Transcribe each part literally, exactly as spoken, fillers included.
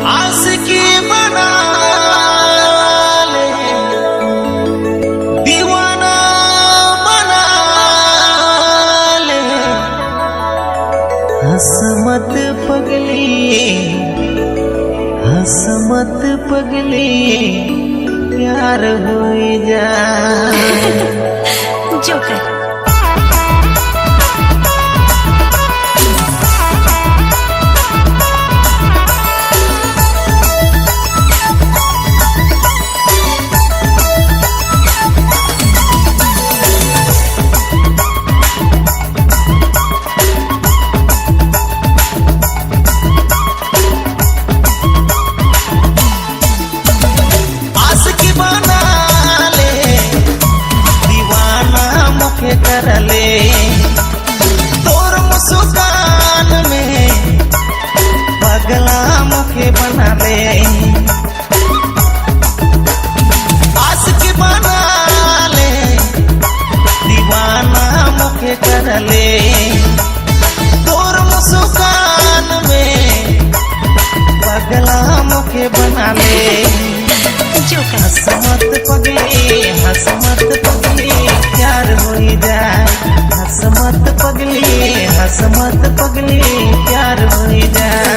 आशिकी बना ले, दीवाना बना ले। हंस मत पगली, हंस मत पगली, प्यार होई जाए। जोकर। आशिकी बना ले, दीवाना मोके कर ले, तोर मुस्कान में पगला मोके बना ले। आशिकी बना ले, दीवाना मोके कर ले, तोर मुस्कान में पगला मोके बना ले। जोकर। हंस मत पगली, हंस मत पगली, प्यार होई जाए। हंस मत पगली, हंस मत पगली, प्यार होई जाए।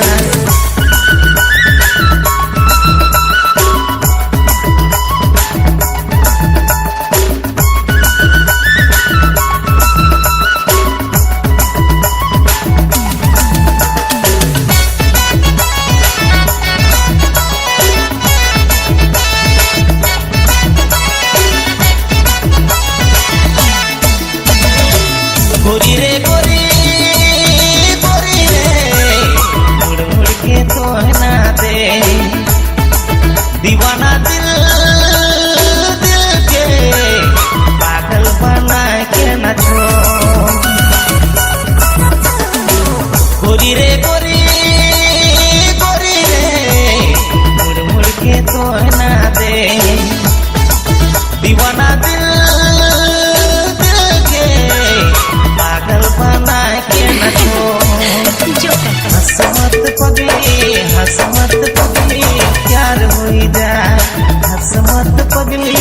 गोरी रे गोरी, गोरी रे, मुड़ मुड़ के तो ना दे, दीवाना दिल, दिल के पागल बना के न छोड़। गोरी रे गोरी, गोरी रे, मुड़ मुड़ के तो ना दे, दीवाना दिल, दिल के पागल बना के न छोड़। हंस मत पगली, हंस मत पगली, प्यार होई जाए। हंस मत पगली,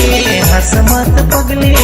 हंस मत पगली,